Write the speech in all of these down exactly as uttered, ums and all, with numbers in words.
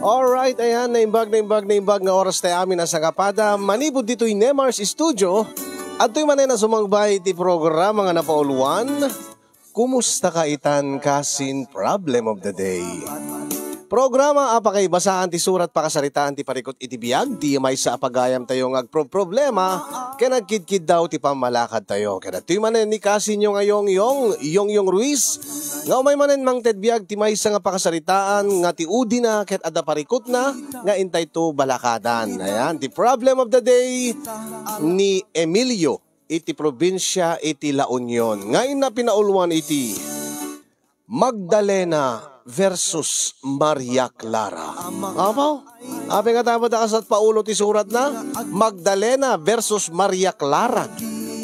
Alright, ayan, naimbag, naimbag, naimbag nga oras tayo amin a sangapada. Manipud ditoy Nemar's Studio, adtoy manen a sumangbay ti programa nga napauluan, Kumusta ka itan kasin Problem of the Day? Programa a pakaibasaan ti surat pakasaritaan ti parikut iti biag, ti maysa a pagayam tayo nga agproblema, ken agkidkiddaw ti pammalakad tayo. Ken adtoy manen ni kasinyo nga Yongyong, Yongyong Ruiz, nga umay manen mangted biag ti maysa nga pakasaritaan nga ti udina ket adda parikutna nga intayto balakadan. Ayan, ti Problem of the Day ni Emilio iti probinsia iti La Union. Nga inna pinauluan iti Magdalena versus Maria Clara. Apo? Apay nga tapno da kasat paulo ti suratna? Magdalena versus Maria Clara.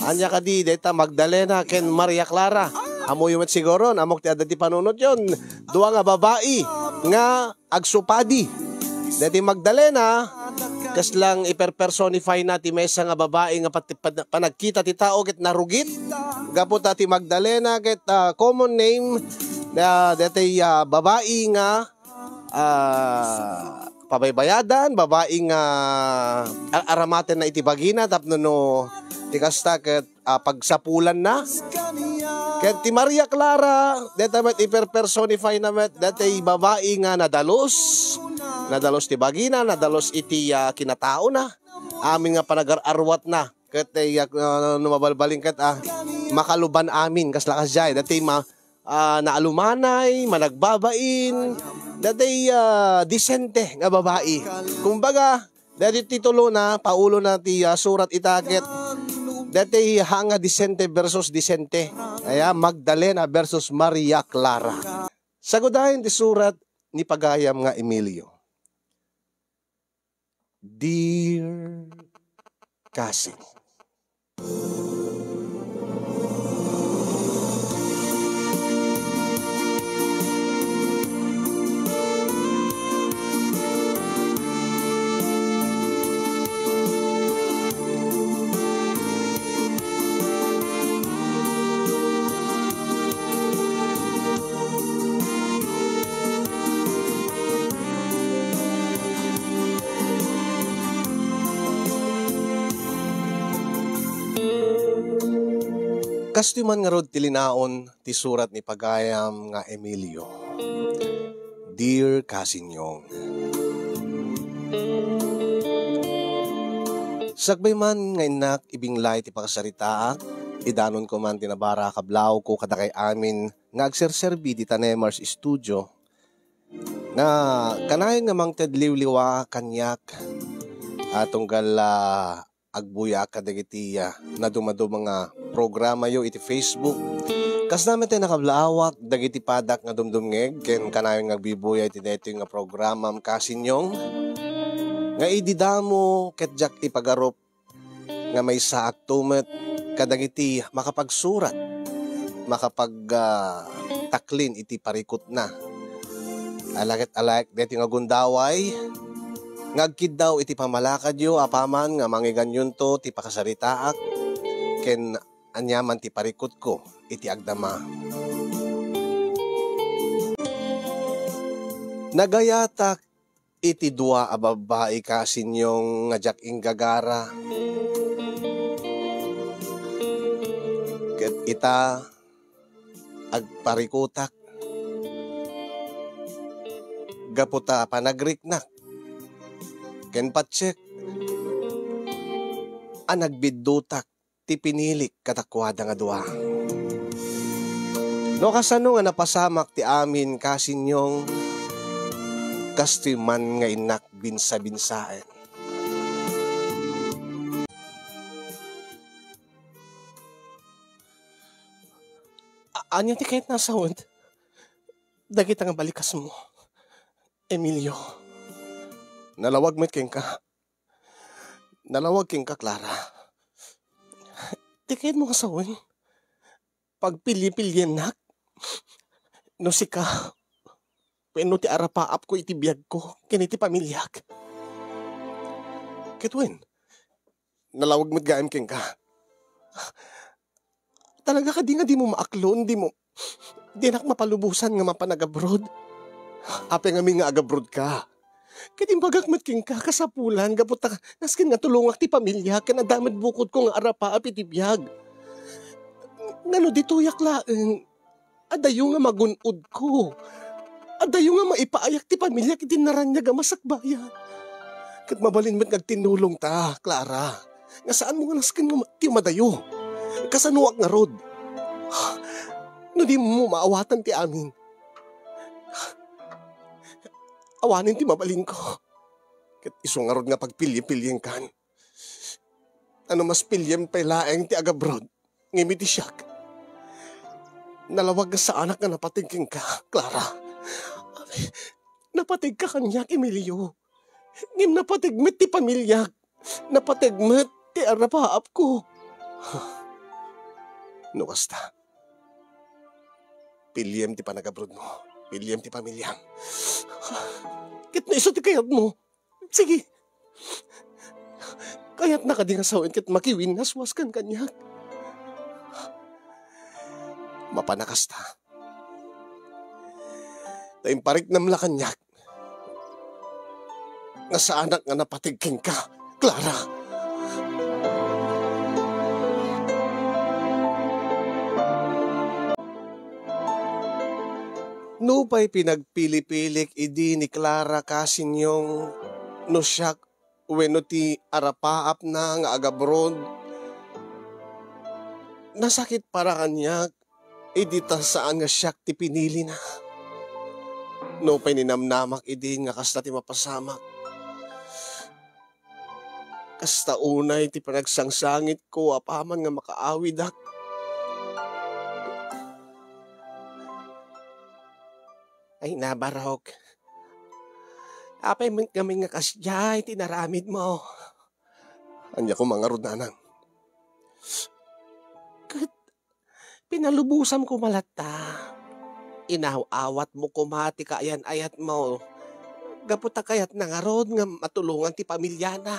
Ania kadi dayta Magdalena ken Maria Clara? Ammoyo met siguro, ammok ti adda ti panunotyon. Dua nga babai nga agsupadi. Daytoy Magdalena, kasla iperpersonify na ti maysa nga babai nga pati-, pan-, panagkita ti tao ket narugit. Gapu ta ti Magdalena ket, ah, common name na daytoy, ah, babai nga, ah, pabaybayadan, babai nga ar-, aramatenna iti bagina tapno no ti kasta ket ah, pagsapulanna. Ket ti Maria Clara, deta met iperpersonify na met, deta babai nga nadalus, nadalus ti bagina, nadalus iti, ah, kinataona, amin nga panagar-arwatna. Ket, eh, yak-, ah, no mabalbalin ket, ah, makaluban amin, kasla kasdiay, deta ma-, ah, naalumanay, managbabain, deta, ah, disente nga babai. Kumbaga, daytoy ti tulona, paulona ti, ah, surat ita ket daytoy ha nga disente versus disente. Aya, Magdalena versus Maria Clara. Sagudayen ti surat ni pagayam nga Emilio. Dear Cousin. Kastoy man ngarud ti linaon ti surat ni pagayam nga Emilio. Dear Cousin Yong, sakbay man nga innak ibinglay ti pakasaritaak, idanonko man ti nabara a kablawko kadakay amin nga agserserbi dita Nemar's Studio, nga kanayon nga mangted liwliwa kaniak, a tunggal, ah, agbuyaak kadagiti, ah, nadumaduma nga programayo iti Facebook. Kasna met ti nakablaawak dagiti padak nga dumdumngeg ken kanayon nga agbibuya iti daytoy nga programam, Cousin Yong, nga idi damo ket diak ipagarup nga maysaakto met kadagiti makapagsurat, makapag, ah, taklin iti parikutna. Ala ket ala daytoy nga gundaway nga agkiddaw iti pammalakadyo apaman nga mangiganyonto ti pakasaritaak ken aniaman ti parikutko iti agdama. Nagayatak iti dua a babbai, Cousin Yong, nga diak inggagara. Ket ita, agparikutak gapu ta panagriknak ken patiek a nagbiddutak ti pinilik kadakuada nga dua. No kasano nga napasamak ti amin, Cousin Yong, kastoy man nga innak binsabinsaen. A-, ania ti kayatna a sawen dagita nga balikasmo, Emilio? Nalawag met kenka. Nalawag kenka, Clara. Ti kayatmo nga sawen, pagpilipiliennak no sika wenno ti arapaapko iti biagko ken iti pamiliak. Ket wen, nalawag met gayam kenka. Talaga kadi nga dimo maaklon, dimo, dinak mapalubosan nga mapan ag-abroad? Apay ngamin nga ag-abroad ka? Ket imbagak met kenka, kasapulan, gapu ta nasken nga tulongak ti pamiliak ken adda met bukodko nga arapaap iti biag. Ngano ditoyak laeng? Adayo nga magun-odko. Adayo nga maipaayak ti pamiliak iti naraniag a masakbayan. Ket mabalin met nga agtinnulongta, Clara, nga saanmo nga nasken nga ma-, ti madayo. Kasanoak ngarud? No dimo maawatan ti amin, awanen ti mabalinko. Ket isu ngarud nga pagpilye-pilyenkan. Ano, mas piliem pay laeng ti agabroad ngem iti siak. Nalawag nga saanak nga napateg kenka, Clara. Napateg ka kaniak, Emilio. Ngem napateg met ti pamiliak. Napateg met ti arapaapko. No kasta, piliem ti panagabrodmo. Piliem ti pamiliam. Ket no isu ti kayatmo, sige. Kayatna kadi nga sawen ket makiwinnaswaskan kaniak? Mapan a kasta, ta impariknam la kaniak nga saanak nga napateg kenka, Clara. Nupay pinagpili-pilik idi ni Clara Casinyong no siak wenno ti arapaapna nga agabroad, nasakit para kaniak idi ta saan nga siak ti pinilina. Nupay ninamnamak idi nga kasta ti mapasamak, kasta unay ti panagsangsangitko apaman nga makaawidak. Ay, nabarok. Apay met ngamin nga kasdiay ti inaramidmo? Ania koma ngarud, nanang? Ket pinalubosam koma latta. Inaw-awatmo koma ti kaayan-ayatmo. Gapu ta kayatna ngarud nga matulongan ti pamiliana.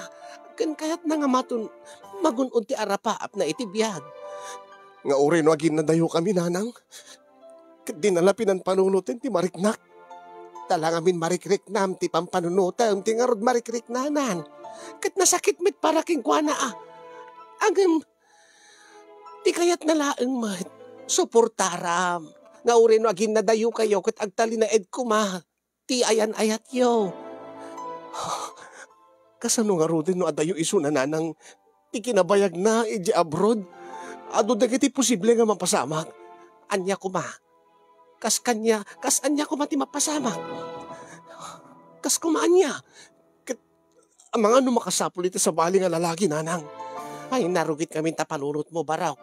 Ken kayatna nga matun-, magun-od ti arapaapna iti biag. Nga uray no aginnadayokami, nanang, ket dina la pinanpanunoten ti mariknak. Ta la ngamin marikriknam ti pampanunotem ti ngarud marikriknanan. Ket nasakit met para kenkuana a. Ngem, ti kayatna laeng met, suportaram. Nga uray no aginnadayokayo ket agtalinaed koma ti ayan-ayatyo. Kasano ngaruden no adayo isuna, nanang, ti kinabayagna idiay abroad? Adu dagiti posible nga mapasamak. Ania koma? Kas kania, kas ania koma ti mapasamak? Kas koma ania? Ket amangan no makasapul iti sabali nga lalaki, nanang? Ay, narugit ngamin ta panunotmo, Barok.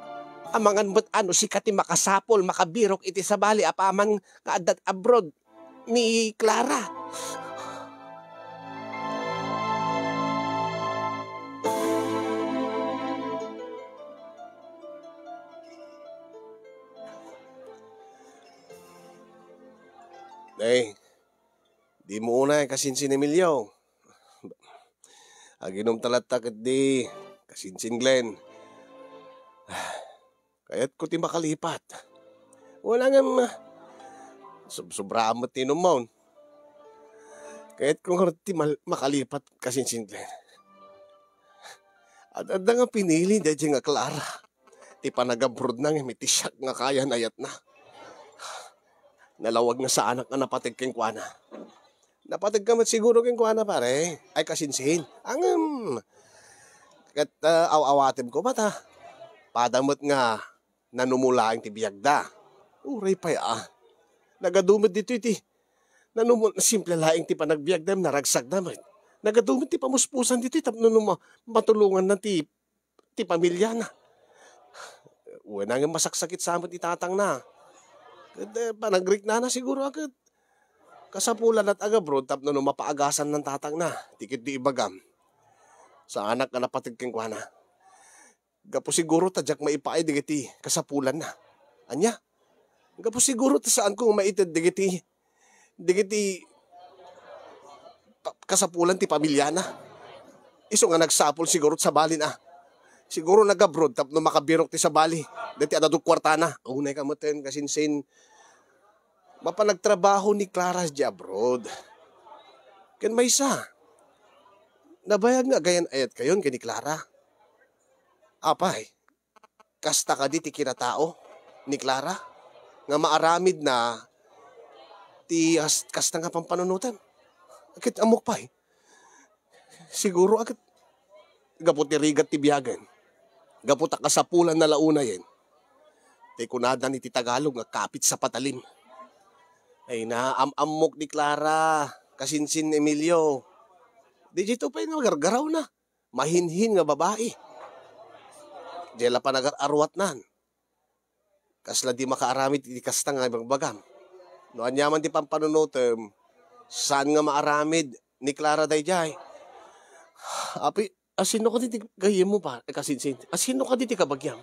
Amangan met a no sika ti makasapul, makabirok iti sabali apaman nga adda abroad ni Clara. Nay, dimo unay kasinsin, Emilio. Aginom ta latta ketdi, kasinsin Glenn. Kayatko ti makalipat. Wala ngem, ah, sobsobraan met ti inumon. Kayatko ngarud ti mal-, makalipat kasinsin Glenn. Ad-adda nga pinili daydiay nga Clara. Ti panagabrodna ngem iti siak nga kaayan-ayatna. Nalawag nga saanak nga napateg kenkuana. Napateg ka met siguro kenkuana, pare. Ay, kasinsin. Ngem, ket, ah, aw-awatem koma ta pada met nga nanumo laeng ti biagda. Uray pay, ah. Nagadu met ditoy ti nanumo, simple laeng ti panagbiagda, naragsak da met. Nagadu met ti pamuspusan ditoy tapno no ma-, matulonganna ti ti pamiliana. Wen, ngem masaksakit sa met ni tatangna. Ket, eh, panagriknana siguro a ket kasapulanna ti agabroad tapno no mapaagasan nan tatangna. Ti ketdi ibagam, saanak nga napateg kenkuana. Gapu siguro ta diak maipaay dagiti kasapulanna. Ania? Gapu siguro ta saanko nga maited dagiti, dagiti pa-, kasapulan ti pamiliana. Isu nga nagsapul siguro ti sabalina. Siguro nag-abroad tapno makabirok ti sabali. Dati adda kuartana. Unay ka metten, kasinsin. Mapan nagtrabaho ni Clara di abroad. Ken maysa, nabayag nga agayan-ayatkayon ken ni Clara. Apay, kasta kadi ti kinatao ni Clara nga maaramidna ti kas-, kasta nga pampanunotem? Ket ammok pay. Siguro a ket gapu ti rigat ti biagen, gapu ta kasapulanna la unayen ti kunada iti Tagalog nga kapit sa patalim. Ay, naam-ammok ni Clara, kasinsin Emilio. Diay to pay nga gargarawna. Mahinhin nga babai. Diay la panagar-aruatnan. Kasla di makaaramid iti kasta nga ibagbagam. No aniaman ti pampanunotem, saan nga maaramid ni Clara daydiay? Api, asino kadi ti gayyemmo pa, eh, kasinsin? Asino kadi ti kabagiam?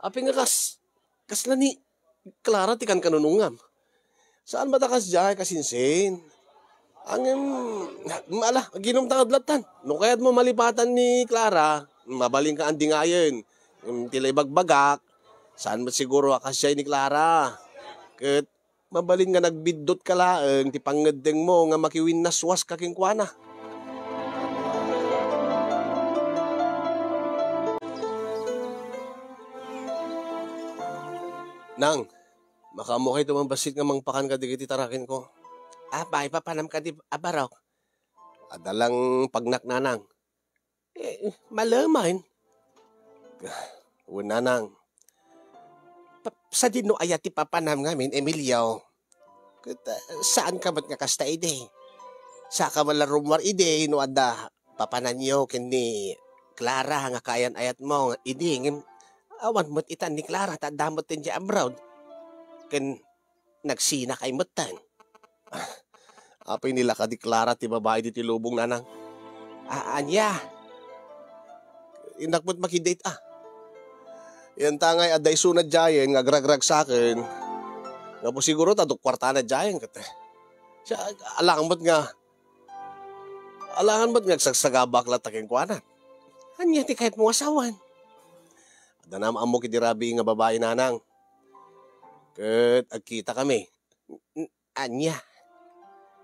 Api nga kas-, kasla ni Clara ti kankanunongam? Saan met a kasdiay, kasinsin? Ngem, ala, aginumta nga adlatan. No kayatmo malipatan ni Clara, mabalinka andingayen. Ngem ti la ibagbagak, saan met siguro a kasdiay ni Clara. Ket mabalin nga nagbiddutka laeng ti pangngeddengmo nga makiwinnaswaska kenkuana. Nang, makaammo kayto man bassit nga mangpakan kadagiti tarakenko? Apay, papanam kadi a barok? Adda lang pagnak, nanang. Eh, malemen. Wen, nanang. Pa-, sadino aya ti papanam ngamin, Emilio? Ket, ah, saanka met nga kasta idi? Saanka met la rummuar idi no adda papananyo ken ni Clara nga kaayan-ayatmo idi, ngem awan met itan ni Clara ta adda met idiay abroad. Ken nagsinakay metten. Apay, nilaka di Clara ti babai ditoy lubong, nanang. A-, ania? Innak met makidate, ah. Yan ta ngay, adda isuna diayen nga agragragsaken. Nga po siguro ta dukkuartana diayen, ket. Siya, alangan met nga, alangan met nga agsagsagabak latta kenkuana. Ania ti kayatmo nga sawen? Adda naam-ammok idi rabii nga babai, nanang. Ket agkita kami. N-, ania?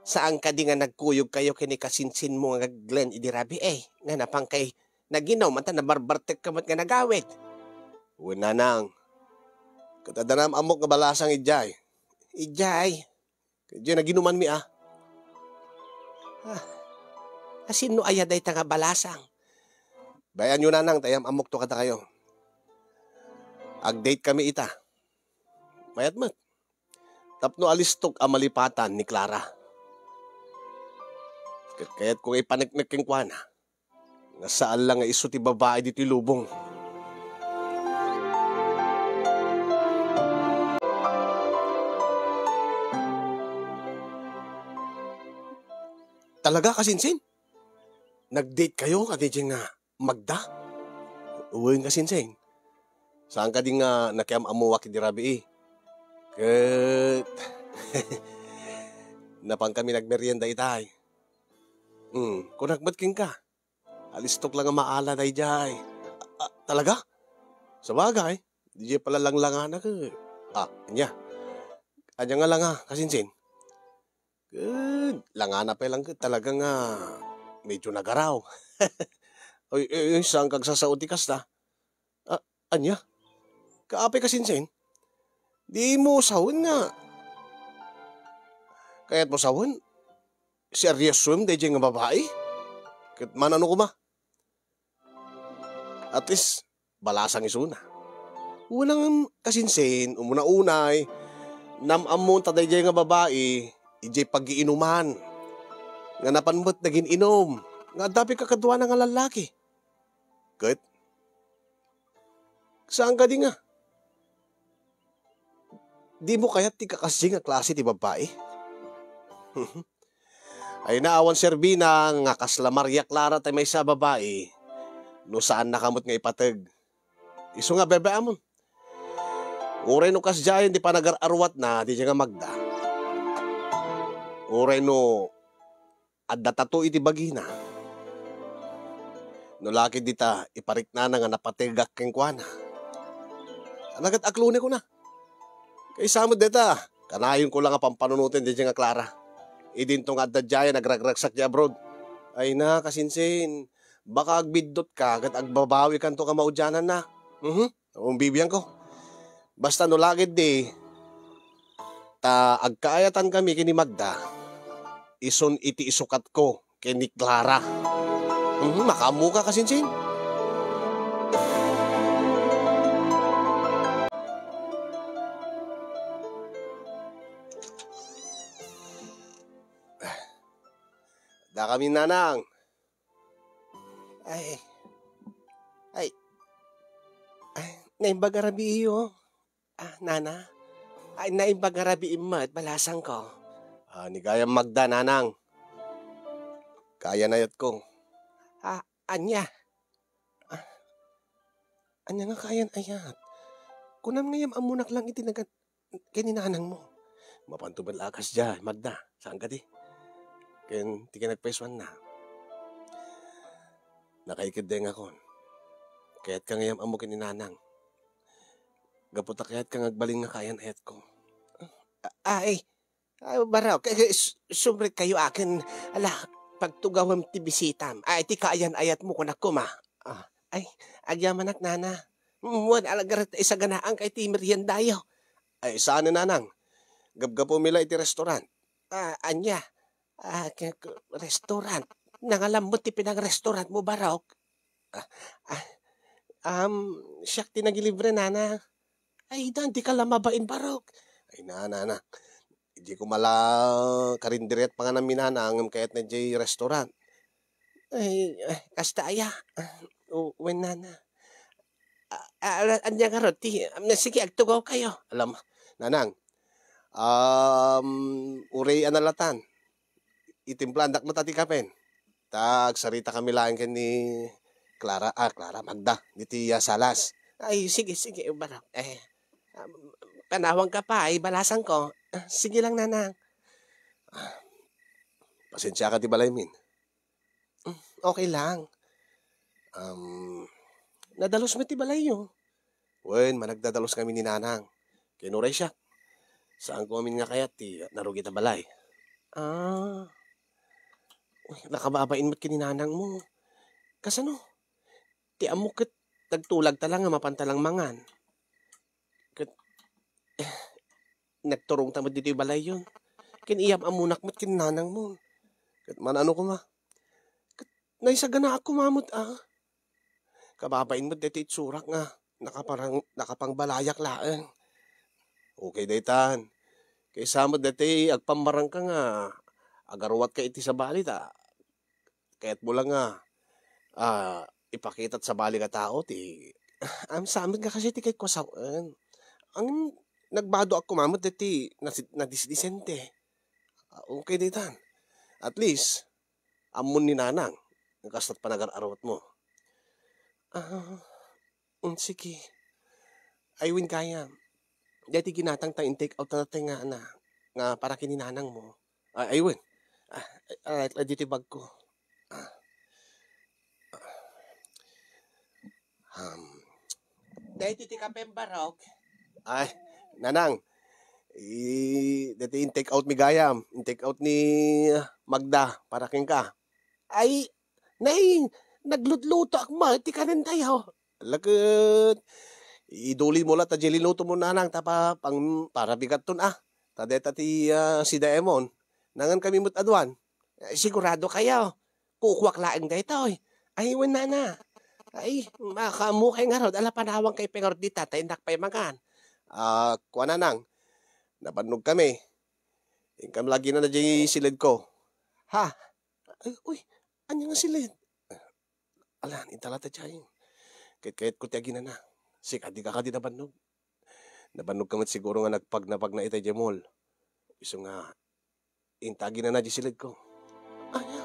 Saan kadi nga nagkuyogkayo ken ni kasinsinmo nga Glenn idi rabii, eh, nga napankay naginum, anta nabarbartekka met nga nagawid? Wen, nanang. Ket adda naam-ammok nga balasang idiay. Idiay? Idiay naginumanmi, ah. Ah. Asino aya dayta nga balasang? Bay-anyo, nanang, ta iyam-ammokto kadakayo. Ag-date kami ita. Mayat met. Tapno alistok a malipatan ni Clara. Ket kayatko nga ipaneknek kenkuana nga saan la nga isu ti babai ditoy lubong. Talaga, kasinsin? Nag-date kayo kadi nga Magda? Wen, kasinsin. Saan kadi nga nakiam-ammoak idi rabii? Ket napan kami nagmerienda itay. Hmm, kunak met kenka. Alistok la nga maala daydiay. A, a, talaga? Sabagay, didiay pala langlangana ket. Ah, ania? Ania nga langa, kasinsin? Ket langana pay lang ket talaga nga medyo nagaraw. Oy, oy, oy, saan kag sasao ti kasta? Ah, ania? Kaapay, kasinsin? Di mo sawen nga. Kayat mo sawen? Seryosoem daydiay nga babai? Ket manano koma? At least, balasang isuna. Wen, kasinsin, umuna unay, naam-ammon ta daydiay nga babai, idiay pagiinuman. Nga napan met nagin-inum, nga adda pay kakaduana nga lallaki. Ket, saan kadi nga? Di mo kayat ti kakasdi nga klase ti babai? Ay na, awan serbina nga kasla Maria Clara ti maysa a babai no saannaka met nga ipateg. Isu nga, bebe, amon. Uray no kasdiayen ti panagar-aruatna, diay nga Magda. Uray no adda tato iti bagina. No la ket dita, ipariknana nga napategak kenkuana. Ania ket a klone, kuna. Kaysa met dayta, kanayonko la nga pampanunoten diay nga Clara. Idinto nga adda diay a nagragragsak diay abroad. Ay na, kasinsin, baka agbiddutka ket agbabawikanto ka maudiananna. Mhm. Umbibiangko. Basta no lagiddi, ta agkaayatankami ken ni Magda, isun iti isukatko ken ni Clara. Mhm, makaammoka, kasinsin? Dakami, nanang. Ay. Ay. Ay, naimbag a rabii, oh. Ah, nana? Ay, naimbag a rabii met, balasangko. Ah, ni gayam Magda, nanang. Kaayan-ayatko. Ah, ania? Ah, ania nga kaayan-ayat? Kunam nga ammom laeng iti nagan-, ken ni nanangmo. Mapanto met la a kasdiay, Magda. Saan kadi? Ken ti kinapaysuanna. Nakaikeddengakon. Kayatka nga ammom ken ni nanang. Gapu ta kayatka nga agbalin nga kaayan-ayatko. Ah, ay, ah, Barok, eh, eh, s-, sumrekkayo akin. Ala, pagtugawem ti bisitam. Ay, ti kaayan-ayatmo, kunak koma. Ah, ay, agyamanak, nana. Mm, wen, ala, garet, isaganaanka iti meriendayo. Ay, saan, nanang? Gapgapumi la iti restaurant. Ah, ania? Ah, ke-, ke-, restaurant. Nangalam met ti pinangrestaurantmo, Barok. Ah, ah, um, siak ti nagilibre, nana. Ay, dan, dika la mabain, Barok. Ay, nana, nana. Di ko mala karindiriat pangananmi, nana, ngem kayatna diay restaurant. Ay, ay, kasta aya. Ah, o, wen, nana. Ah, ah, ala-, ania ngarud ti, um, sige, agtugawkayo. Alam, nanang, um, uray a nalatan, itimplaandak met ti kapen. Ta agsaritakami laeng ken ni Clara, ah, Clara, Magda, ditoy, ah, salas. Ay, sige, sige, Barok. Eh, um, panawangka pay, balasangko. Ah, sige lang, nanang. Ah, pasensiaka ti balaymin. Mm, okay lang. Um, nadalus met ti balayyo. Wen, managdadalus kami ni nanang. Ken uray siak, saanko amin nga kayat ti narugi ta balay. Ah. Uy, nakababain met ken ni nanangmo. Kasano? Ti ammok ket nagtulagta la nga mapanta lang mangan. Ket, eh, nagturongta met ditoy balayyon. Ken iyam-ammonak met ken nanangmo. Ket man-ano koma. Ket naisaganaak koma met, ah. Kababain met daytoy itsurak nga nakaparang-, nakapangbalayak laeng. Okay daytan. Kaysa met daytoy agpammarangka nga agaruatka iti sabali ta kayatmo lang nga, ah, ipakitat sabali nga tao ti, am, saan met nga kasi ti kayatko a sawen. Ang nagbadoak koma met daytoy nasi-, nadisdisente. Ah, okay daytan. At least, ammon ni nanang nga kasto't panagar-aruatmo. Ah, mm, sige. Ay, wen, gayam. Daytoy ginatangta in-take out ta nga, na, nga para ken ni nanangmo. Ay, ay, wen. Ah, ay, ay, ditoy bagko. Ah. Um, daytoy ti kape, Barok. Ay, nanang. I, daytoy in-take out mi gayam. In-take out ni Magda para kenka. Ay, nay, naglutlutoak met ti kanentayo. Ala ket, idulimo la ta diay linutom, nanang, ta pa-, pang-, para bigatton, ah. Ta dayta ti, ah, sidaemon. Nangan kami met aduan. Eh, sigurado kayo. Kukuak laeng daytoy. Ay, wen, nana. Ay, makaammo kay ngarud. Ala, panawangkay pay ngarud dita, ta innak pay mangan. Ah, kua, nanang. Nabannog kami. Inkam lagi na na diay siled ko. Ha? Ay, uy, ania nga siled? Ala, inta la ta diay. Ket kayatko ti aginana. Sika, dika kadi nabannog. Nabannog ka met siguro nga nagpagnapagna itay diay mall. Isu nga, inta aginana diay siledko. Aya?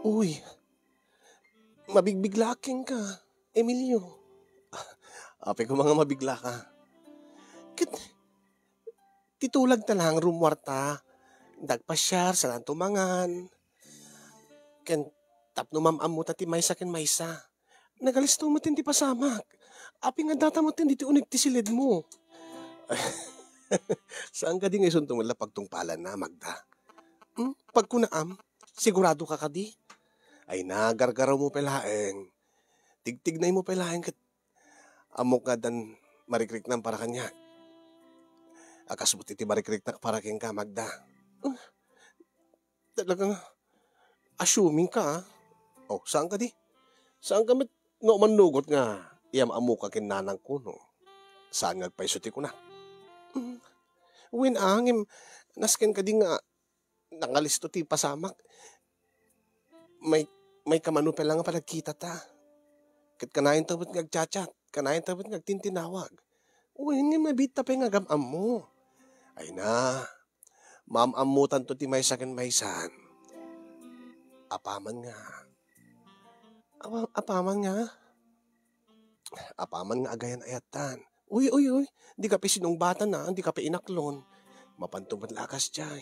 Uy, mabigbiglaak kenka, Emilio. Apay koma nga mabiglaka. Ket ti tulagta laeng rummuarta, dagpasiar, saan tumangan. Ken Tapno mam-ammota ti maysa ken maysa. Nagaliston met ti pasamak. Apay nga data met ditoy uneg ti siledmo? Saan kadi nga isunto met la pagtungpalanna, Magda? Hmm? Pagkunaam, sigurado ka kadi? Ay na, gargarawmo pay laeng. Tigtignaymo pay laeng ket ammok nga addan marikriknam para kaniak. A kasbo ti marikriknak para kenka, Magda. Ah, talaga nga, assuming ka, ah. Oh, saan kadi? Saan ka met nga umannugot nga iyam-ammoka ken nanangko, no? Saan nga agpayso ti kunak? Mm. Wen, ah, ngem nasken kadi nga nangalisto ti pasamak. May, may kamano pay la nga panagkitata. Ket kanayonto met nga agchat-chat, kanayonto met nga agtintinawag. Wen, ngem mabiitta pay nga agam-ammo. Ay na, maam-ammotanto ti maysa ken maysa. Apaman nga, apa-, apaman nga, apaman nga agayan-ayatan. Uy, uy, uy, dika pay sinungbatan, a, dika pay inaklon. Mapanto met la a kasdiay.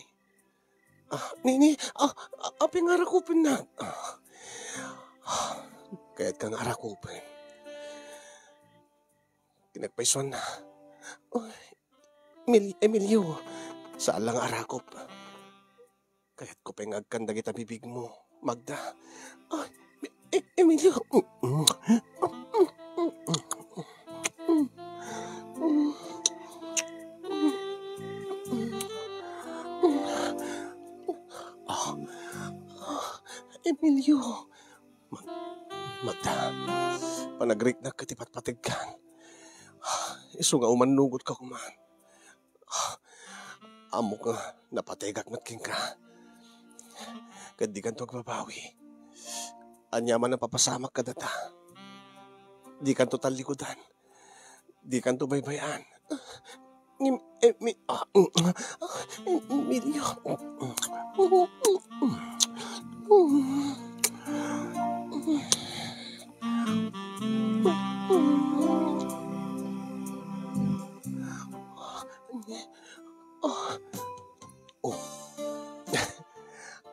Ah, ni, ni, ah, ah, apay nga arakupennak? Ah, ah, kayatka nga arakupen. Ti nagpaysuanna. Uy, Emil-, Emilio, saan la nga arakop. Kayatko pay nga agkan dagita bibigmo, Magda. Ay, E-, Emilio. Ah, ah, Emilio. Mag-, Magda, panagriknak ket ipatpategkan. Isu nga umannugotka koma. Ammok nga napategak met kenka. Ket dikanto agbabawi. Ania man a papasamak kadata, dikanto tallikudan. Dikanto baybay-an. Ngem, eh, mi-, ah, mm, ah, Emilio. Oh.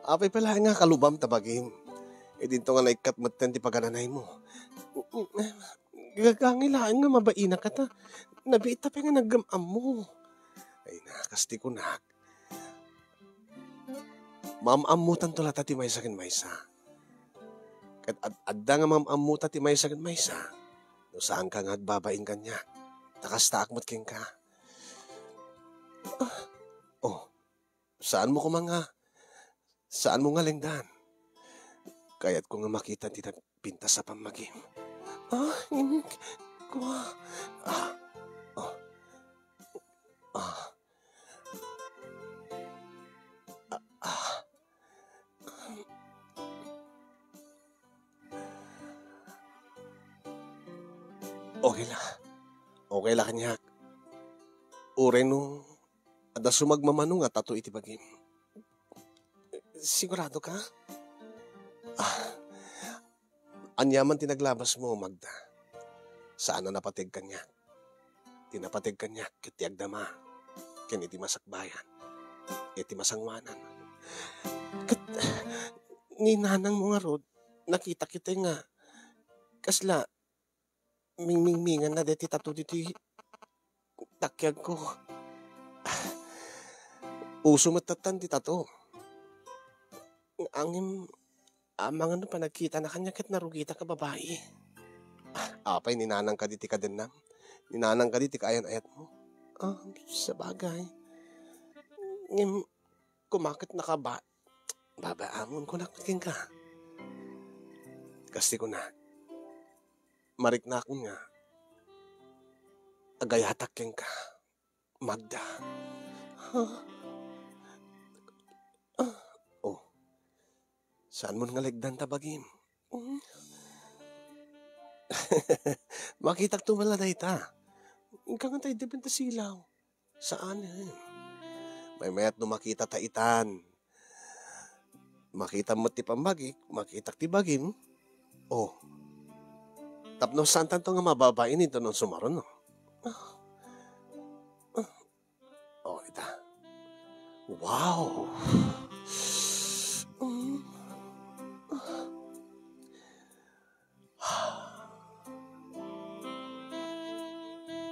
Apay pay laeng nga kalubam ta bagim? Idinto nga naikkat metten ti pagananaymo. Gagangay laeng nga mabainak ta nabiit ta pay nga nagam-ammo. Ay na, kas ti kunak. Maam-ammotanto latta ti maysa ken maysa. Ket ad-, adda nga maam-ammota ti maysa ken maysa. No saanka nga agbabain kaniak, ta kastaak met kenka. Ah, oh, saanmo koma nga, saanmo nga lengdan. Kayatko nga makita ti nagpintas a pammagim. Ah, inik, kua. Ah, oh. Ah. Ah, ah. Okay la. Okay la kaniak. Uray no adda sumagmamano nga tattoo iti bagim. Sigurado ka? Ah, ania man ti naglabasmo, Magda? Saan a napateg kaniak. Ti napateg kaniak ket ti agdama ken iti masakbayan, iti masangoanan. Ket ni nanangmo ngarud, nakita kita nga kasla mingmingminganna deti tattoo ditoy takiagko. Uso met tattan ti tattoo. Ngem, amangan no panagkitana kaniak ket narugita ka babai. Ah, apay, ni nanang kadi ti kadennam? Ni nanang kadi ti kaayan-ayatmo? Ah, sabagay. Ngem, kumaket nakaba-, babaamon kunak kenka. Kas ti kuna, mariknakon nga agayatak kenka, Magda. Ha? Ah, oh. Saan mo nga legdan ta bagim? Mm. Makitak to man la dayta. Inka nga tayo dibenta silaw. Saan, eh? Maymayat no makita ta itan. Makita met ti pammagik, makitak ti bagim. Oh. Tapno saan tanto nga mababain ito no sumaron, no? Ah. Ah. Oh, ita. Wow! Mm. Ah.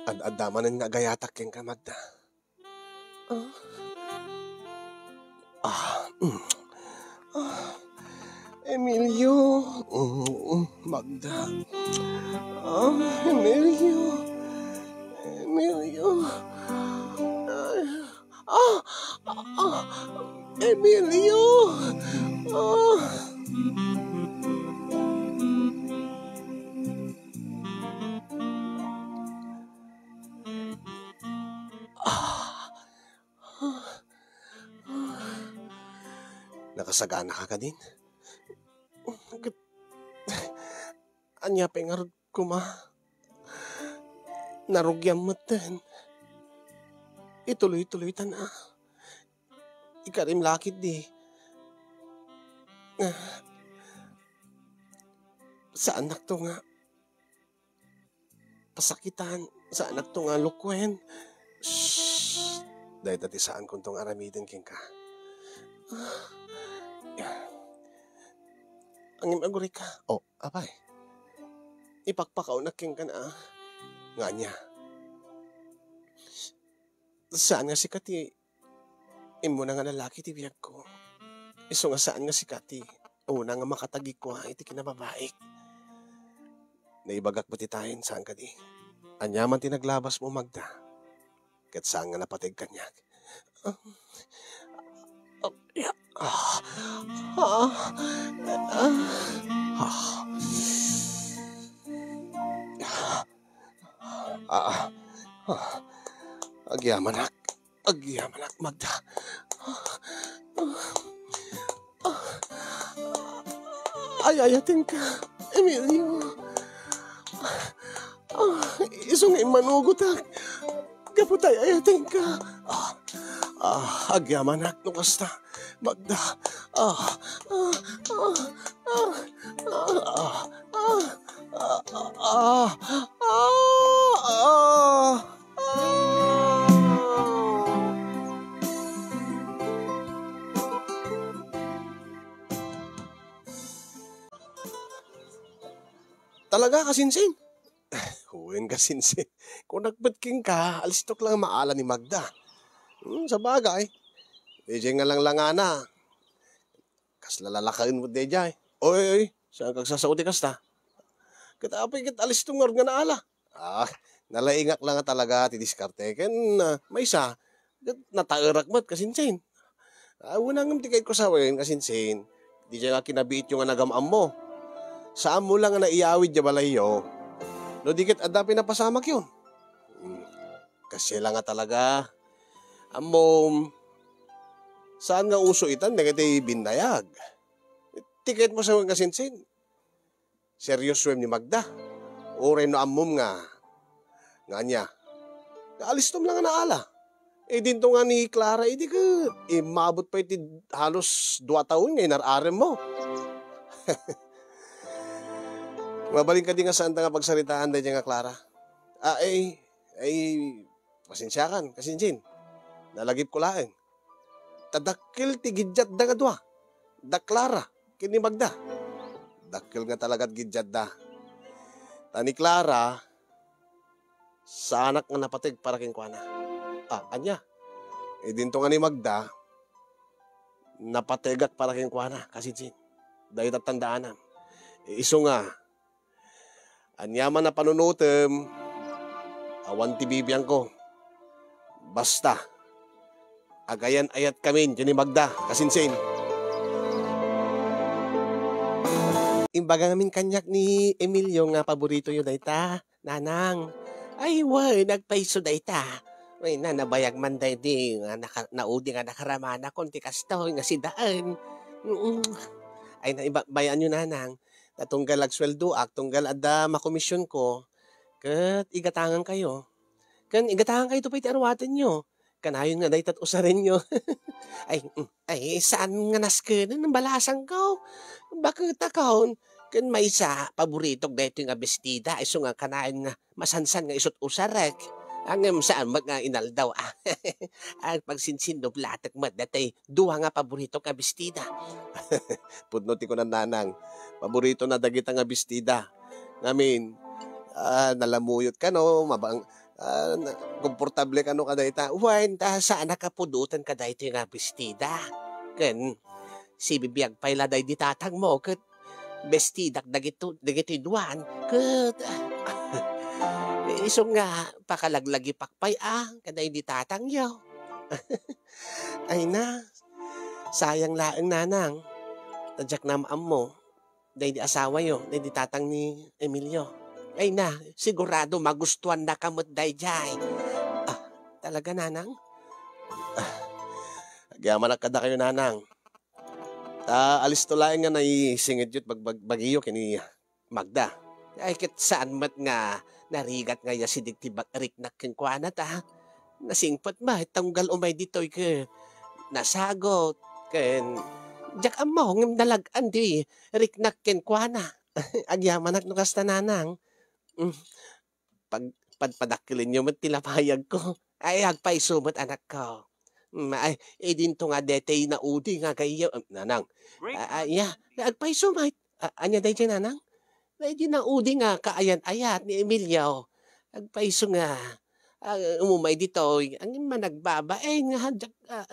Ad-adda manen nga agayatak kenka, Magda. Ah. Ah, mm. Ah, Emilio. Mm, mm, Magda. Ah, Emilio. Emilio. Ah, ah, ah, Emilio. Ah. Ah. Nakasaganaka kadin? Ket ania pay ngarud koma? Narugiam metten. Ituloy-tuloytan a. Ikarim la ketdi. Ah. Saannakto nga pasakitan, saannakto nga lukuen. Shh! Dayta ti saankonto nga aramiden kenka. Ah. Ngem agurayka. Oh, apay. Ipakpakaonak kenka na. Nga ania? Saan nga sika ti immuna nga lalaki ti biagko. Isu nga saan nga sika ti una nga makatagikua iti kinababaik. Naibagak met itayen, saan kadi? Aniaman ti naglabasmo, Magda, ket saan nga napateg kaniak. Ah, ah, ah, ah, ah. Ah, ah, ah. Agyamanak. Agyamanak, Magda. Ay-ayatenka, Emilio. Ah, isu nga immanugotak. Gapu ta ay-ayatenka. Ah, ah, agyamanak no kasta. Magda. Ah, ah, ah, ah, ah, ah, ah, ah, ah, ah, ah. Talaga, kasinsin? Wen, kasinsin. Kunak met kenka, alistok lang maala ni Magda. Hmm, sabagay. Daydiay nga langlangana. Kasla lalakaen met daydiay. Oy, oy, saan kagsasao ti kasta? Ket apay ket alistom ngarud nga naala? Ah, nalaingak la nga talaga ti diskarte ken, ah, maysa, ket nataerak met, kasinsin. Ah, wen, ngem ti kayatko sawen, kasinsin, daydiay nga kinabiityo nga nagam-ammo. Saanmo la nga naiyawid diay balayyo, no di ket adda pay napasamakyo. Hmm, kasla la nga talaga. Ammom, saan nga uso itan dagiti binnayag. Ti kayatmo sawen, kasinsin, seriosoem ni Magda. Uray no ammom nga, nga ania, nga alistom la nga naala. Idinto nga ni Clara idi ket immabot pay ti halos dua tawen nga inar-aremmo. Mabalin kadi nga saanta nga pagsaritaan daydiay nga Clara? Ah, ay, ay, pasensiakan, kasinsin. Nalagipko laeng. Ta dakkel ti giddiatda nga dua. Da Clara ken ni Magda. Dakkel nga talaga ti giddiatda. Ta ni Clara, saanak nga napateg para kenkuana. Ah, ania? Idinto nga ni Magda, napategak para kenkuana, kasinsin. Dayta tandaanam. Isu nga, aniaman a panunotem, awan ti bibiangko. Basta, agayan-ayatkamin ken ni Magda, kasinsin. Imbaga ngamin kaniak ni Emilio nga paboritoyo dayta, nanang. Ay, wen, agpayso dayta. Wen, nabayag man daydi nga naka-, naudi nga nakaramanakon ti kastoy nga sidaen. Mm. Ay, naiba-, bayaanyo, nanang. Ta tunggal agsueldoak, tunggal adda makomisionko, ket igatangankayo. Ken igatangankayto pay ti aruatenyo. Kanayon nga dayta ti usarenyo. Ay, mm, ay, saan nga naskenen, balasangko. Baketakon. Ken maysa, paboritok daytoy nga bestida, isu nga kanayon nga masansan nga isut usarek. Ngem saan met nga inaldaw, ah. Agpagsinsinnuplatek met daytoy dua nga paboritok nga bestida. Pudno ti kunan, nanang. Paboritona dagita nga bestida. Ngamin, ah, nalamuyot kano, mabang-, Ah, na-, komportable kano kadayta? Wen, ta saanak a pudoten kadaytoy nga bestida. Ken, sibibiag pay la daydi tatangmo ket bestidak dagito-, dagitoy duan ket, isu nga pakalaglagipak pay a kadaydi tatangyo. Ay na, sayang laeng, nanang. Ta diak maammo daydi asawayo, daydi tatang ni Emilio. Ay na, sigurado magustuannaka met daydiay. Ah, talaga, nanang? Ah, agyamanak kadakayo, nanang. Ta alisto laeng nga naisingedyo ti bag-, bag-, bagiyo ken ni Magda. Ay, ket saan met nga narigat nga yasideg ti bag-, riknak kenkuana ta nasingpet met, tunggal umay ditoy ket nasagot ken diak ammo ngem nalag-an ti riknak kenkuana. Agyamanak no kasta, nanang. Mm. Pag-, padpadakkelenyo met ti lapayagko. Ay, agpayso met, anakko. Mm, ay, idinto nga daytoy naudi nga gayam, nanang. Ah, ah, ya, agpayso met. Ah, ania daydiay, nanang? Daydi naudi nga kaayan-ayat ni Emilio. Agpayso nga, ah, umumay ditoy, ang managbabain nga, diak, ah,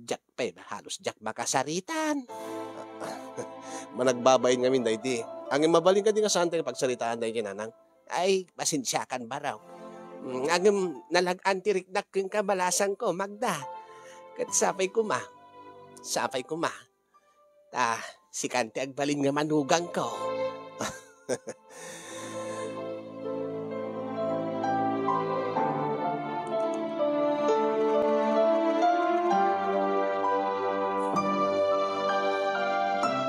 diak pay, halos diak makasaritan. Managbabain ngamin daydi. Ang mabalin kadi nga saan tayo pagsaritaan daydi, nanang? Ay, pasensiakan, baro. Mm, ngem nalag-an ti riknak kenka, balasangko, Magda. Ket sapay koma. Sapay koma. Ta, sikan ti agbalin nga manugangko.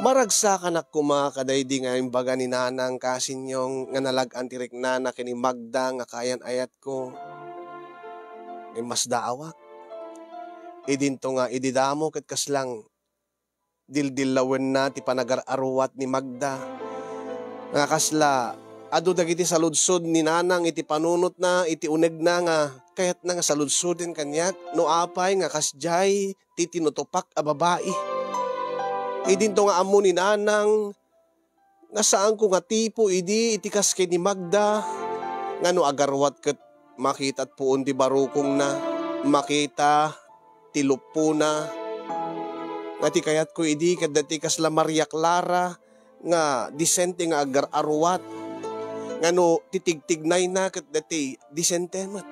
Maragsakanak koma kadaydi nga imbaga ni Nanang Kasinyong nga nalag-an ti riknana ken ni Magda nga kaayan-ayatko. Ngem masdaawak. Idinto nga idi damo ket kaslang dildillawenna ti panagar-aruat ni Magda. Nga kasla, adu dagiti saludsod ni Nanang iti panunotna, iti unegna nga kayatna nga saludsoden kaniak, no apay nga kasdiay ti tinutupak a babai. Idinto nga ammo ni Nanang nga saanko nga tipo idi iti kas ken ni Magda, nga no agaruat ket makita't puon ti barukongna, makita ti luppona, nga ti kayatko idi ket dati kasla Maria Clara nga disente nga agar-aruat, nga no titigtignayna ket dati disente met.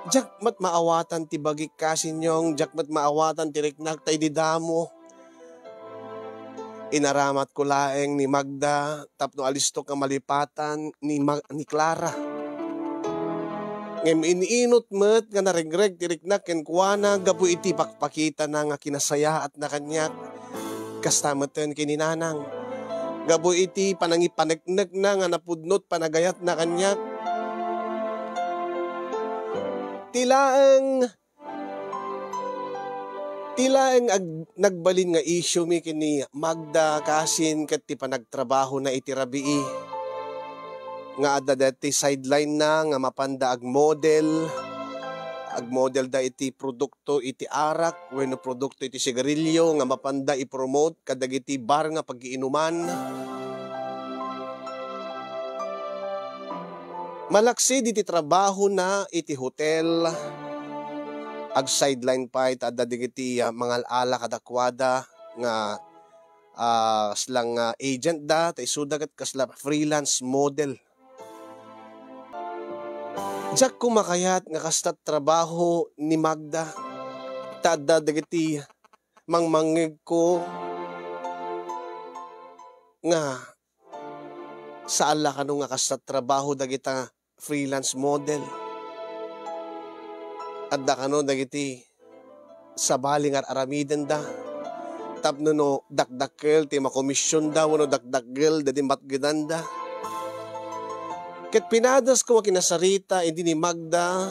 Diak met maawatan ti bagik, Kasinyong, diak met maawatan ti riknak ta idi damo. Inaramatko laeng ni Magda tapno alistok nga malipatan ni Ma-, ni Clara. Ngem in-inut met nga naregreg ti riknak kenkuana gapu iti pakpakitana nga kinasayaatna kaniak. Kasta metten ken ni Nanang. Gapu iti panangipaneknekna nga napudno ti panagayatna kaniak. Ti laeng, ti laeng ag-, nagbalin nga issue mi ken ni Magda Kasin ket ti panagtrabahona iti rabii nga adda daytoy sideline-na nga mapanda agmodel, agmodelda iti produk-, produkto iti arak wenno produkto iti sigarilyo nga mapanda i-promote kadagiti bar nga paggiinuman. Malaksid iti trabahona iti hotel, ag-sideline pay ta adda dagiti, ah, mangal-ala kadakuada nga, ah, kasla nga agent da, ta isuda ket kasla freelance model. Diak koma kayat nga kasta ti trabaho ni Magda, ta adda dagiti mangmangngegko nga saan la kano nga kasta ti trabaho dagita freelance model. Adda kano dagiti sabali nga ar-aramidenda tapno no dakdakkel ti makomisionda wenno dakdakkel dagiti matgedanda. Ket pinadasko nga kinasarita idi ni Magda,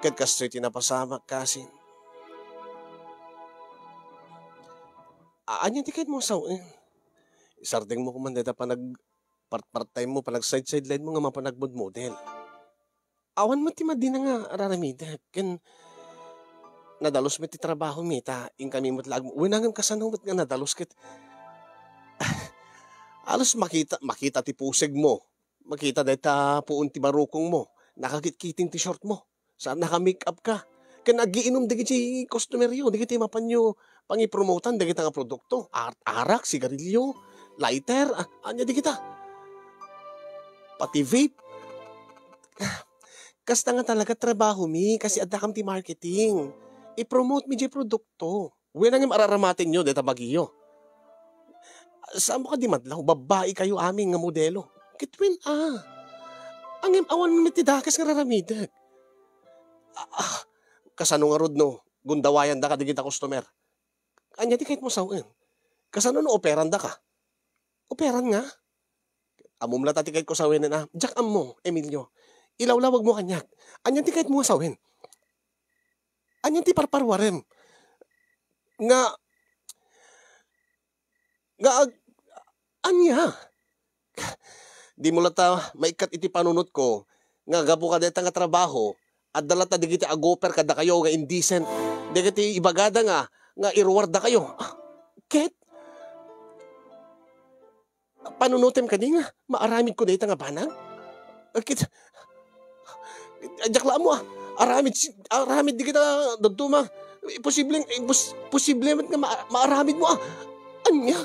ket kastoy ti napasamak, Kasin. A-, ania ti kayatmo nga sawen? Isardengmo koma dayta panag-, part-part time mo, panag-side-sideline mo nga mapan agmodmodel. Awan met ti madina nga ar-aramidek, ken nadalus met ti trabaho mi, ta inkami met la agmo-, wen, ngem kasano met nga nadalus ket, Alas makita, makita ti pusegmo. Makita dayta puon ti barukongmo. Nakakitkiting ti shortmo. Sa naka-make up ka. Ken agiinum dagiti customeryo, dagiti mapanyo pangipromotan dagita nga produkto. Ar-, arak, sigarilyo, lighter, a-, ania dagita. Pati vape. Kasta nga talaga trabahomi, kasi addakam ti marketing. I-promote mi diay produkto. Wen, ngem ar-aramatenyo dayta bagiyo. Saanmo kadi madlaw, babbai kayo amin nga modelo. Ket wen a. Ngem awan met ti dakes nga raramidek. Ah, ah, kasano ngarud no gundawayandaka dagita customer? Ania ti kayatmo sawen? Kasano no operandaka? Operan nga? Ammom la ta ti kayatko sawenen a. Diak ammo, Emilio. Ilawlawagmo kaniak. Ania ti kayatmo nga sawen? Ania ti parparuarem? Nga, nga ag-, ania? Dimo la ta maikkat iti panunotko nga gapu kadayta nga trabaho, adda la ta dagiti agoper kadakayo nga indecent. Dagiti ibagada nga, nga iruardakayo. Ket, panunotem kadi nga maaramidko dayta nga banag? Ket, diak la ammo a. Aramid si, aramid dagita dadduma. Posible, impos-, posible met nga ma-, maaramidmo a. Ania?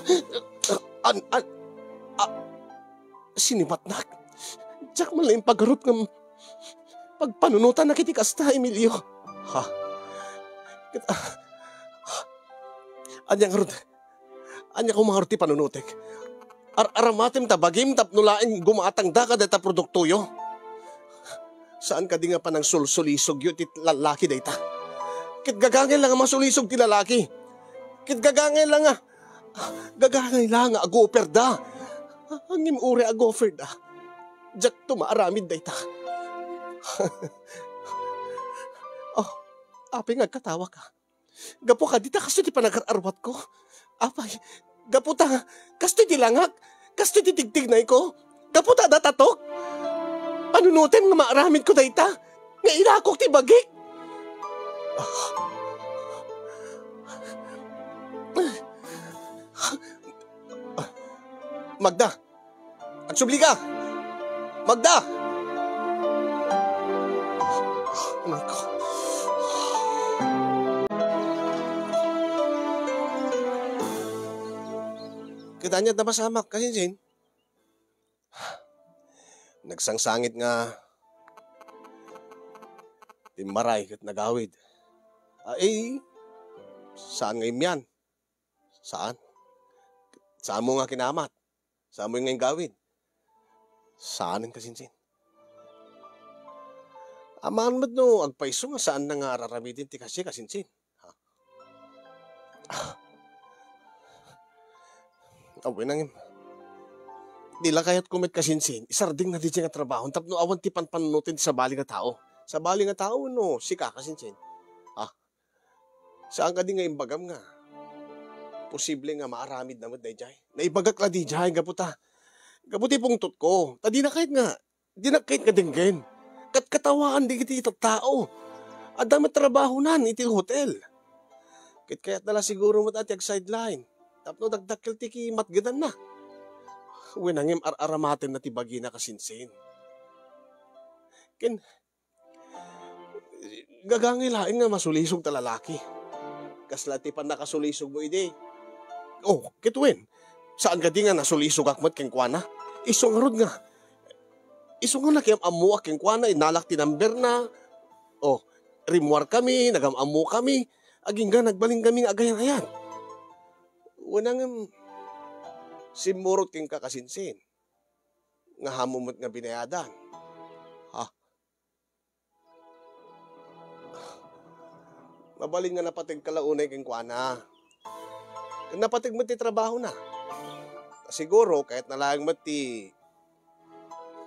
An-, an-, a-, sinimatnak. Diak man la impagarop nga pagpanunotanak iti kasta, Emilio. Ha? Ket, ah, ania ngarud? Ania koma ngarud ti panunotek? Ar-, aramatem ta bagim tapno laeng gumatangda kadayta produktoyo. Saan kadi nga panangsulsulisogyo iti lalaki dayta? Ket gagangay la nga masulisog ti lalaki. Ket gagangay la nga, gagangay la nga agoperda. Ngem uray agoperda, diakto maaramid dayta. Oh, apay nga agkatawaka? Gapu kadi ta kastoy ti panagar-arwatko. Apay, gapu ta kastoy ti langak, kastoy ti tigtignayko, gapu ta adda tatok. Panunotem nga maaramidko dayta, nga ilakok ti bagik. Magda, agsubli ka! Magda! Anak ko. Ket ania ti napasamak, kasinsin? Nagsangsangit nga timmaray ket nagawid. Ay, saan nga immian? Saan? Saanmo nga kinamat? Saanmo nga inggawid? Saanen, kasinsin. Amangan met no agpayso nga saanna nga ar-aramiden ti kasdiay, kasinsin. Ha? Ah. Awen, ngem, di la kayatko met, kasinsin, isardengna diay nga trabaho tapno awan ti panpanunoten ti sabali nga tao. Sabali nga tao, no, sika, kasinsin. Ah. Saan kadi nga imbagam nga posible nga maaramidna met daydiay? Naibagak la diay gapu ta, gapu ti pungtotko. Ta dina kayat nga, dina kayat nga denggen. Katkatawaan dagiti tattao. Adda met trabahonan iti hotel. Ket kayatna la siguro met a ti agsideline tapno dakdakkel ti kimatgedanna. Wen, ngem ar-aramatenna ti bagina, kasinsin. Ken gagangay laeng nga masulisog ta lalaki. Kasla ti pannakasulisogmo idi. Oh, ket wen, saan kadi nga nasulisogak met kenkuana? Isu ngarud nga, isu nga nakiam-ammoak kenkuana, innalak ti numberna. Oh, rimmuarkami, nagam-ammokami, agingga nagbalinkami nga agayat-ayat. Wen, ngem, simmurot kenka, kasinsin, nga ammom met nga binayadan. Ha? Mabalin nga napategka la unay kenkuana. Napateg met ti trabahona. Siguro, kayatna laeng met ti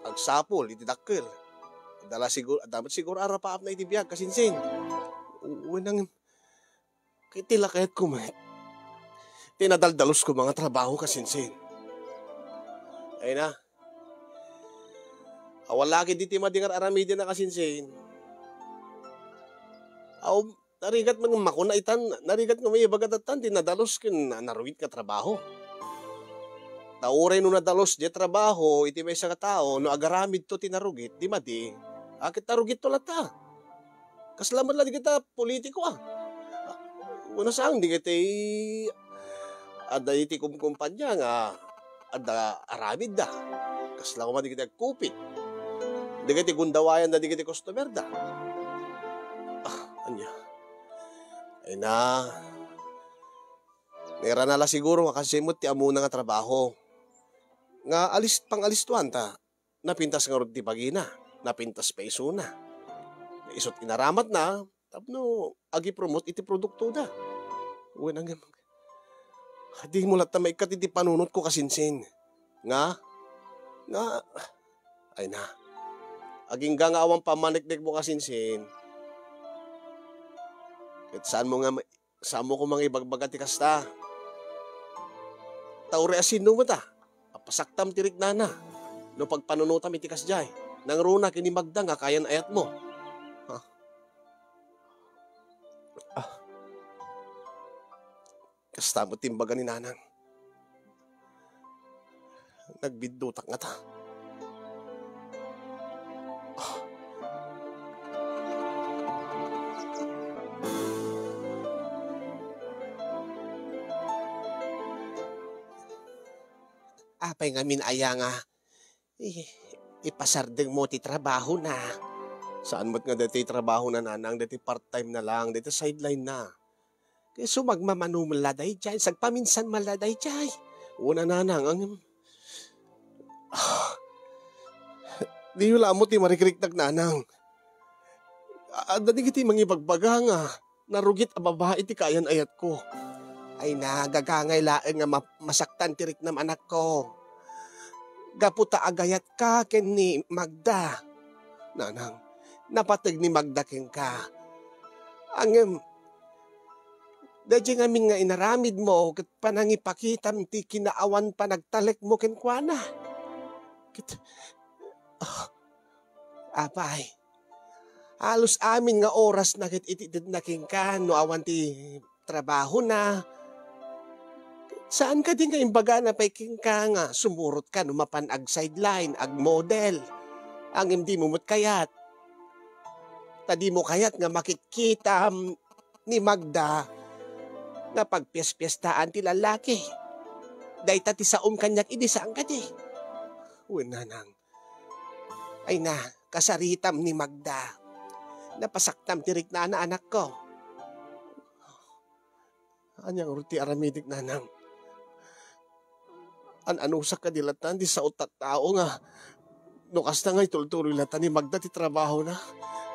agsapul iti dakkel. Adda la sigur-, adda met siguro arapaapna iti biag, kasinsin. Wen, ngem, ket ti la kayatko met ti nadaldalosko nga trabaho, kasinsin. Ay na. Awan la ketdi ti madi nga ar-aramiden a, kasinsin. Aw, narigat met nga makuna itan, narigat nga maibaga datan ti nadalus ken na-, naruit nga trabaho. Ta uray no nadalus diay trabaho iti maysa nga tao, no agaramidto ti narugit, di madi, a, ket narugitto latta. Kasla met la dagita politiko, a. Wenno saan dagiti adda iti kumkumpanya nga adda aramidda. Kasla koma dagiti agkupit. Dagiti gundawayanda dagiti customerda. A, ania? Ay na. Nairana la siguro nga kasdiay met ti ammona nga trabaho. Nga alis-, pangalistuan ta. Napintas ngarud ti bagina, napintas pay isuna. Isut' inaramatna tapno agipromote iti produktoda. Wen, ngem, dimo latta maikkat iti panunotko, kasinsin. Nga? Nga? Ay na. Agingga nga awan pammaniknikmo, kasinsin. Ket saanmo nga ma-, Saanmo koma nga ibagbaga ti kasta. Ta uray a sino met a, a pasaktam ti riknana no pagpanunotam iti kasdiay. Nangruna ken ni Magda nga kayan-ayatmo. Ha? Ah. Kasta met ti imbaga ni Nanang. Nagbiddutak ngata. Ah. Apay ngamin aya nga i-, ipasardengmo ti trabahona? Saan met nga daytoy trabahona, Nanang, daytoy part-time na lang, daytoy sideline na. Ket isu, magmamano met la daydiay, sagpaminsan met la daydiay. Wen a, Nanang, ngem, ah, diyo la ammo ti marikriknak, Nanang. Adda dagiti mangibagbaga nga narugit a babai ti kayan-ayatko. Ay na, gagangay laeng nga ma-, masaktan ti riknam, anakko. Gapu ta agayatka ken ni Magda. Nanang, napateg ni Magda kenka. Ngem, daydiay ngamin nga inaramidmo ket panangipakitam ti kinaawan panagtalekmo kenkuana. Ket, ah, apay, halos amin nga orasna ket itedna kenka no awan ti trabahona. Saan kadi nga imbagana pay kenka nga sumurotka no mapan ag-sideline, ag-model? Ngem dimo met kayat. Ta dimo kayat nga makitkitam ni Magda nga pagpiaspiastaan ti lallaki. Dayta ti saom kaniak idi, saan kadi? Wen, Nanang. Ay na, kasaritam ni Magda. Napasaktam ti riknana, anakko. Ania ngarud ti aramidek, Nanang? An-anusak kadi latta ti sao tattao nga no kasta nga itultuloy latta ni Magda ti trabahona?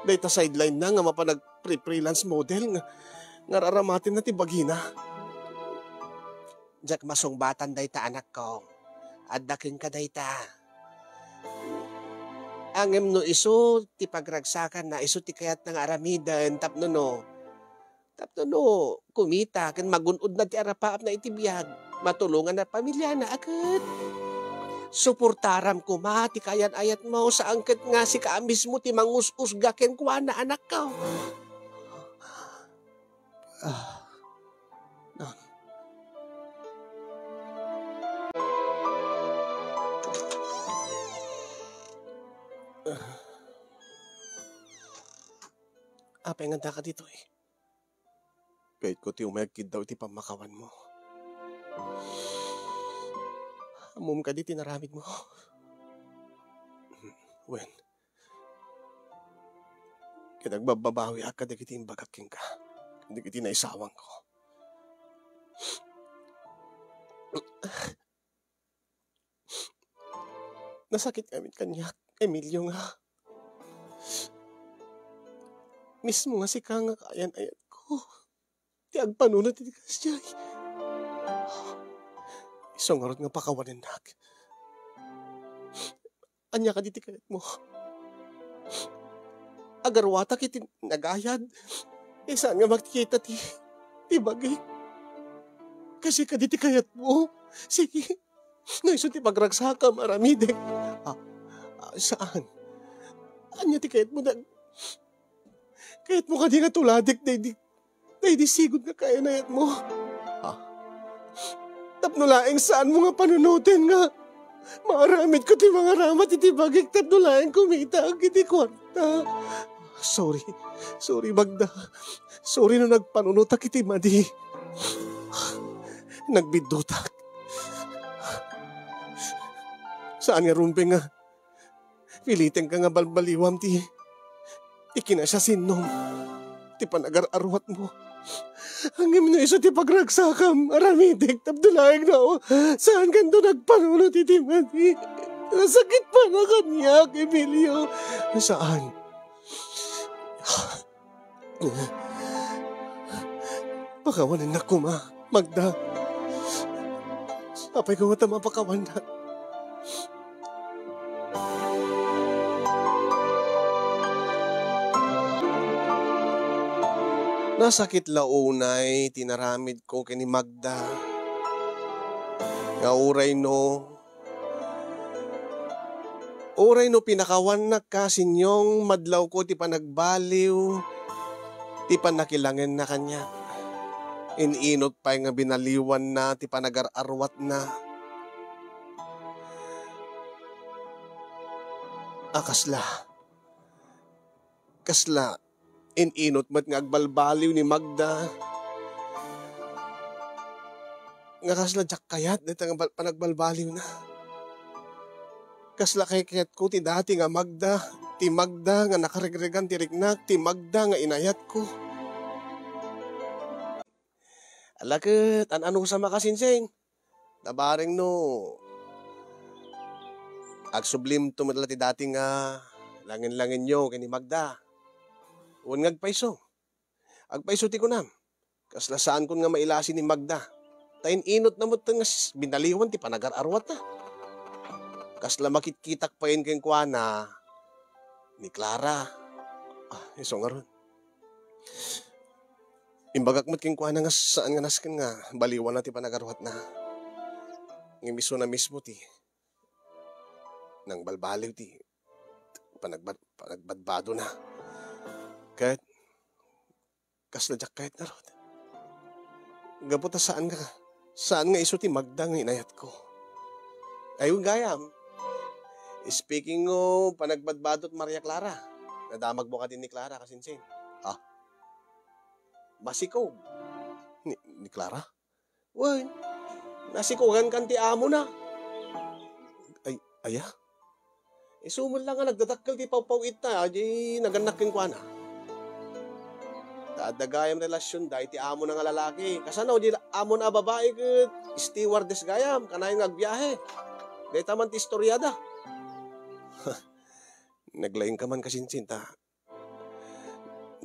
Dayta sideline na nga mapan ag-freelance model nga, nga raramatenna ti bagina. Diak masungbatan dayta, anakko. Adda kenka dayta. Ngem no isu ti pagragsakanna, isu ti kayatna nga aramiden tapno no, tapno no kumita ken magun-odna ti arapaapna iti biag, matulonganna pamiliana, a ket suportaram koma ti kayan-ayatmo, saan ket nga sika a mismo ti mangus-usga kenkuana, anakko. Ah. Ah. Apay nga addaka ditoy? Kayatko ti umay agkiddaw iti pammakawanmo. Ammom kadi ti inaramidmo? Wen, ket agbabbabawiak kadagiti imbagak kenka, kadagiti naisawangko. Nasakit ngamin kaniak, Emilio, nga mismo nga sika nga kayan-ayatko ti agpanunot iti kasdiay. Isu ngarud nga pakawanennak. Ania kadi ti kayatmo? Agaruatak iti nagayad, saan nga makita ti, ti bagik. Kasi kadi ti kayatmo? Sige. No isu ti pagragsakam, aramidek. Ah, ah, saan? Ania ti kayatmo, dag-, kayatmo kadi nga tuladek daydi, daydi sigud nga kayan-ayatmo? Ah. Tapno laeng saanmo nga panunoten nga maaramidko ti mangaramat iti bagik tapno laeng kumitaak iti kuarta. Sorry. Sorry, Magda. Sorry no nagpanunotak iti madi. Nagbiddutak. Saan nga rumbeng nga pilitenka nga balbaliwam ti ikinasiasinnom ti panagar-arwatmo. Ngem no isu ti pagragsakam, aramidek tapno laeng no saankanto nagpanunot iti madi. Nasakit pay kaniak, Emilio. Saan? Pakawanennak koma, Magda. Apay ko ngata mapakawannak? Nasakit la unay ti inaramidko ken ni Magda. Nga uray no Uray no pinakawannak ka, Sinyong, madlawko ti panagbaliw ti pannakilangenna kaniak. In-inut pay nga binaliwanna ti panagar-arwatna. A, kasla. Kasla in-inut met nga agbalbaliw ni Magda. Nga kasla diak kayat dayta nga bal-, panagbalbaliwna. Kasla kayatko ti dati nga Magda, ti Magda nga nakaregregan ti riknak, ti Magda nga inayatko. Ala ket, an-anusam a kasinsin? Nabareng no agsublimto met la ti dati nga langen-langenyo ken ni Magda. Wen nga agpayso. Agpayso ti kunam. Kasla saankon nga mailasi ni Magda. Ta in-inutna met nga s-, binaliwan ti panagar-arwatna. Kasla makitkitak payen kenkuana ni Clara. Ah, isu ngarud. Imbagak met kenkuana nga saan nga nasken nga baliwanna ti panagarwatna. Ngem isuna mismo ti nangbalbaliw ti panagbad-, panagbadbadona. Ket kasla diak kayat ngarud. Gapu ta saan nga, saan nga isu ti Magda nga inayatko. Ay, gayam. Speaking of panagbadbado, Maria Clara. Nadamagmo kadi ni Clara, kasinsin? Ha? Masikog. Ni, ni Clara? Wen, nasikogan kan ti amona. Ay, aya? Isu met la nga nagdadakkel ti pawpaw-itta, di nagannak kenkuana. Ta adda gayam relasionda iti amona nga lalaki. Kasano, di amona a babai ket stewardess gayam, kanayon nga agbiahe. Dayta man ti istoriada. Naglaingka man kasinsin ta.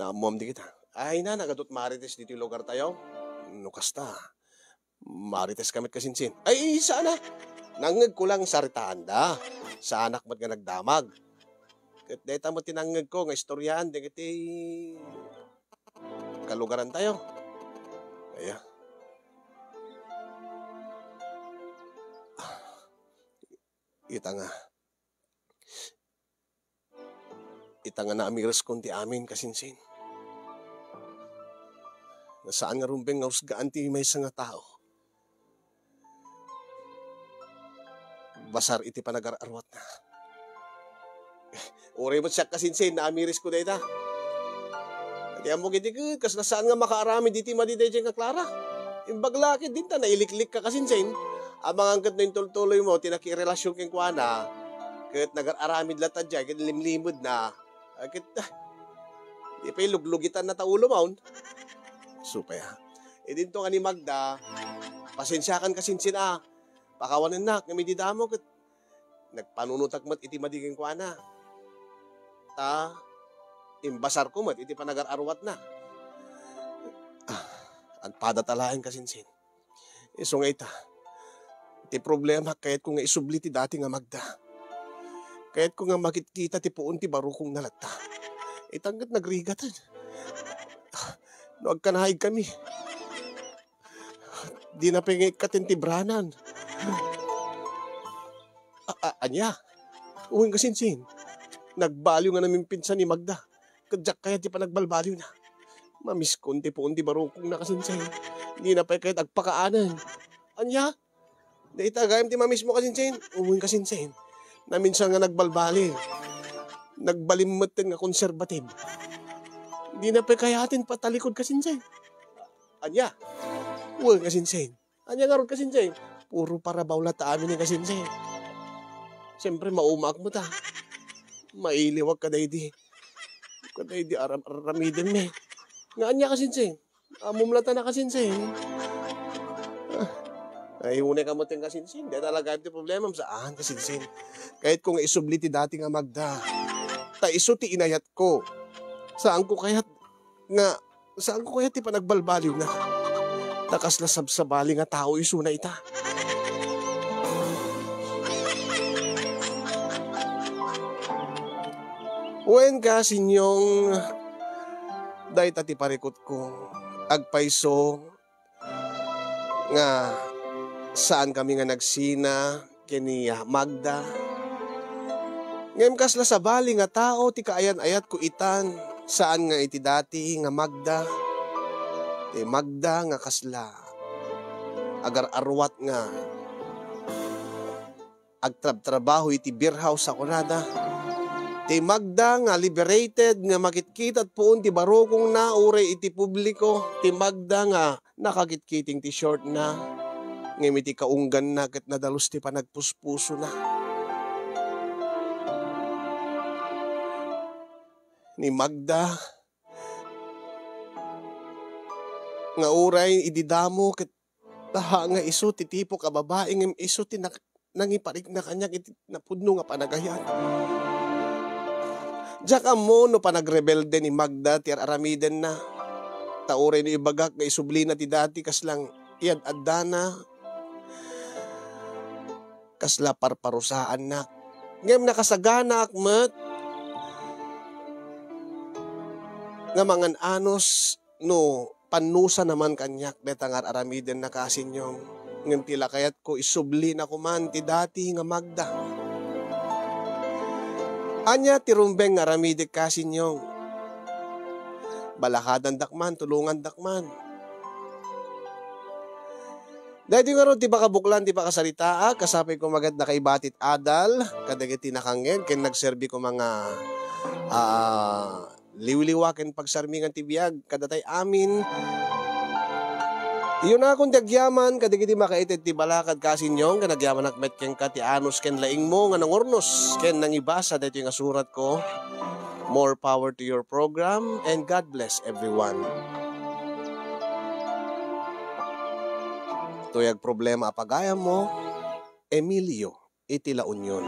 Naammuam dagita. Ay, na, nagadut marites ditoy lugartayo. No kasta, marites ka met kasinsin. Ay, saan a? Nangngegko lang saritaanda. Saanak met nga nagdamag. Ket dayta met ti nangngegko nga istoriaan dagiti kalugarantayo. Aya. Ita nga. Ita nga naamireskon ti amin, kasinsin. Nga saan nga rumbeng nga usgaan ti maysa nga tao. Basar iti panagar-arwatna. Uray met siak, kasinsin, naamirisko dayta. Ti ammok iti ket, kasla saan nga makaaramid iti madi daydiay nga Clara. Imbag la ket dinta nailiklik ka, kasinsin. Amangan ket no intultuloymo ti nakirelasion kenkuana, ket nagar-aramid latta diay, ket limlimedna. Ah, ket, ah, di pay luglugitanna ta ulo maon. Supay, ah. Idinto nga ni Magda, pasensiakan kasinsin, ah. Pakawanennak, ngem idi damo ket nagpanunotak met iti madi kenkuana. Ta, imbasarko met iti panagar-arwatna. Ah, agpadata laeng kasinsin. Isu nga ita, ti problema, kayatko nga isubli ti dati nga Magda. Kayatko nga makitkita ti puon ti barukongna latta. Ita ket nagrigaten. Ah, no agkanaig kami. Dina pay nga ikkaten ti branan. A-, a-, ania? Wen kasinsin. Nagbaliw nga namimpinsan ni Magda. Ket diak kayat ti panagbalbaliwna. Mamiskon ti puon ti barukongna kasinsin. Dina pay kayat agpakaanen. Ania? Dayta gayam ti mamismo, kasinsin. Uy, kasinsin. Naminsan nga nagbalbaliw. Nagbalimmet nga conservative. Dina pay kayaten patalikod, kasinsin. Ania? Uy, kasinsin. Ania ngarud, kasinsin? Puro parabaw latta amin, kasinsin. Siyempre, maumaak met a. Mailiwak kadaydi. Kadaydi aram-, aramiden mi. Nga ania, kasinsin? Ammom latta na, kasinsin. Ah, ay, unay ka met, kasinsin. Di talaga ti problema. Saan, kasinsin. Kayat ko nga isubli ti dati nga Magda. Ta isu ti inayat ko. Saan ko kayat nga, saan ko kayat ti panagbalbaliw na? Ta kasla sabsabali nga tao isuna ita. Wen, kasinsin, dayta ti parikutko. Agpayso nga saan kami nga nagsina ken ni Magda. Ngem kasla sabali nga tao ti kaayan-ayatko itan, saan nga iti dati nga Magda. Ti Magda nga kasla agar-arwat nga agtrabtrabaho iti beer house a kunada. Ti Magda nga liberated nga makitkita ti puon ti barukongna uray iti publiko. Ti Magda nga nakakitkiting ti shortna, ngem iti kaungganna ket nadalus ti panagpuspusona. Ni Magda nga uray idi damo ket taha nga isu ti tipo a babai ngem isu ti nak-, nangiparikna kaniak iti napudno nga panagayat. Diak ammo no panagrebelde ni Magda ti ar-aramidenna. Ta uray no ibagak nga isublina ti dati kasla iyad-addana, kasla parparusaannak. Ngem nakasaganaak met nga mangan-anos no pannusa naman kaniak dayta nga ar-aramidenna, kasinsin. Ngem ti lakayatko, isublina koman ti dati nga Magda. Ania ti rumbeng nga aramidek, kasinsin? Balakadandak man, tulongandak man. Daytoy ngarud ti pakabuklan ti pakasaritaak, kas apay koma ket nakaibati ti adal kadagiti nakangngeg ken nagserbi koma nga, ah, liwliwa ken pagsarmingan ti biag kadatay amin. Iyunakon ti agyaman kadagiti makaited ti balakad, kasinsin, ken agyamanak met kenka ti anus ken laingmo nga nangurnos ken nangibasa daytoy nga suratko. More power to your program and God bless everyone. Toy agproblema a pagayammo, Emilio, iti La Union.